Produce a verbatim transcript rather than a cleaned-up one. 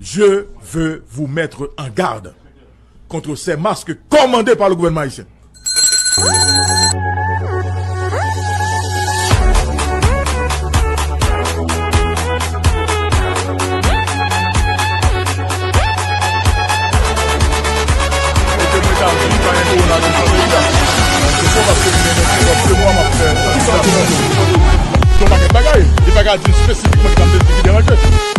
Je veux vous mettre en garde contre ces masques commandés par le gouvernement haïtien. Yon pakèt bagay, li pa ka di espesifikman ki ta vle di ki deranje.